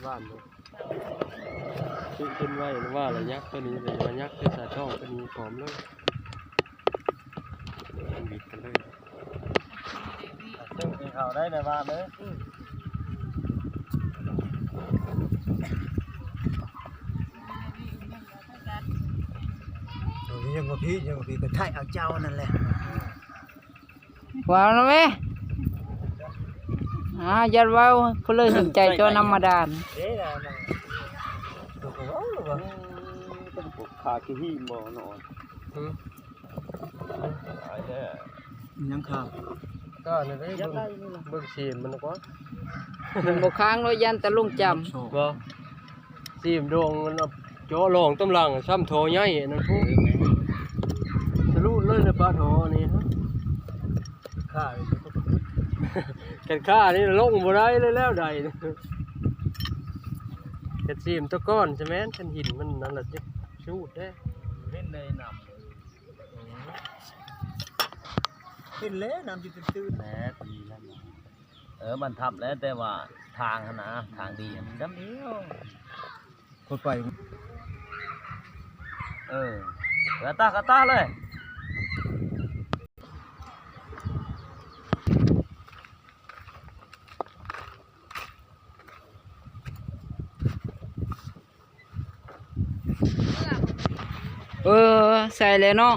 ບ້ານເນາະ ຊື້ຂຶ້ນໄວ້ວ່າລະຍັກໂຕນີ້ ລະຍັກຄືສາຍທອງໂຕນີ້ ປອມເລີຍ ມັນບິດກັນເລີຍ ເຊິ່ງເຂົ້າໄດ້ໃນບ້ານເດີ ຍັງບໍ່ຜິດ ຍັງບໍ່ຜິດ ກໍໄທເອົາເຈົ້ານັ້ນແຫຼະ. ເວົ້ານຳແມ່ ອາ ຢ່າເວົ້າ ຜູ້ເລີຍສົນໃຈເຈົ້ານຳມາດານ ເດ້ລະ ຕົວກໍເວົ້າລະວ່າ ເອີ ເປັນພວກຂາຂີ້ຫີນບໍ່ເນາະ ຫື ຕາຍແລ້ວ ຍັງຂາ ກໍນັ້ນເດ້ ເບິ່ງ ເບິ່ງສີມມັນກ່ອນ ມັນບໍ່ຄ້າງເນາະ ຢ້ານແຕ່ລົງຈຳ ບໍ່ ສີມດອງມັນເຈາະລອງຕຳຫຼັງ ຊ້ຳທໍ່ໃຫຍ່ນັ້ນພຸ້ນ ສະຫຼຸດເລີຍນະ ປາທໍ່ນີ້ ຂ້າ ຄັນຂ້ານີ້ລົງບໍ່ໄດ້ເລີຍແລ້ວໃດ ຄັນສີມຕະກອນຊະແມ່ນ ຄັນຫີນມັນນັ້ນລະຊິສູດເດ້ ເຫັນໄດ້ນຳ ເຫັນແລ້ວ ນ້ຳຊິຕື້ນໆ ແລ້ວດີແລ້ວ ເອີ ມັນທຳແລ້ວ ແຕ່ວ່າທາງຫັ້ນນະ ທາງດີຫັ້ນ ຈຳດຽວ ຄົນໄປ ເອີ ກະຕາ ກະຕາເລີຍ. ເອີ ໃສ່ແລ້ວເນາະ